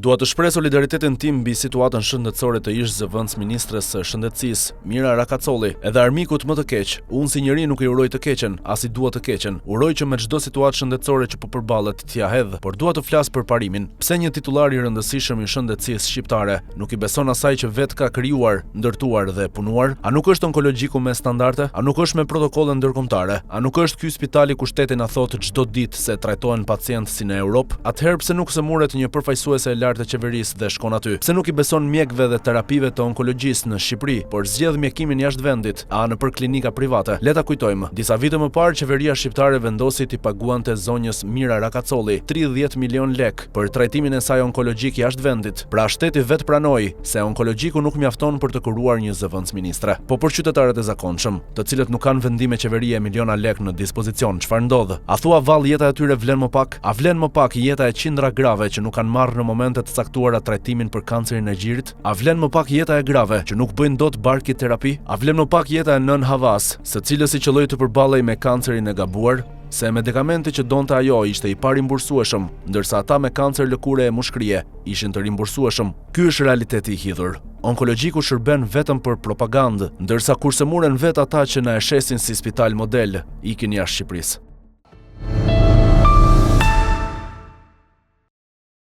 Dua të shpreh solidaritetin tim mbi situatën shëndetësore të ish-zëvendësministres së Shëndetësisë, Mira Rakacolli. Edhe armikut më të keq, unë si njeri nuk i uroj të keqen, as i dua të keqen. Uroj që me çdo situatë shëndetësore që po përballet t'ia hedhë, por dua të flas për parimin. Pse një titullar i rëndësishëm i shëndetësisë shqiptare nuk i beson asaj që vetë ka krijuar, ndërtuar dhe punuar? A nuk është Onkologjiku me standarde? A nuk është me protokolle ndërkombëtare? A nuk është ky spitali ku shteti na thotë çdo ditë se trajtohen pacientë si në Europë? Atëherë pse nuk sëmuret një përfaqësuese e lartë e qeverisë dhe shkon aty? Pse nuk i beson mjekëve dhe terapive të onkologjisë në Shqipëri, por zgjedh mjekimin jashtë vendit, a nëpër klinika private? Le ta kujtojmë, disa vite më parë qeveria shqiptare vendosi t'i paguante zonjës Mira Rakacolli 30 milionë lekë për trajtimin e saj onkologjik jashtë vendit. Pra shteti vetë pranoi se Onkologjiku nuk mjafton për të kuruar një zëvendësministre. Po për qytetarët e zakonshëm, të cilët nuk kanë vendime qeverie e miliona lekë në dispozicion, çfarë ndodh? A thua vallë jeta e tyre vlen më pak? A vlen më pak jeta e qindra grave që nuk kanë marrë në momente të caktuara trajtimin për kancerin e gjirit? A vlen më pak jeta e grave që nuk bëjnë dot barkiterapi? A vlen më pak jeta e nënë Havasë, së cilës i qëlloi të përballej me kancerin e gabuar? Se medikamenti që donte ajo ishte i parimbursueshëm, ndërsa ata me kancer lëkure e mushkërie ishin të rimbursueshëm. Ky është realiteti i hidhur. Onkologjiku shërben vetëm për propagandë, ndërsa kur sëmuren vetë ata që na e shesin si spital model, ikin jashtë Shqipërisë.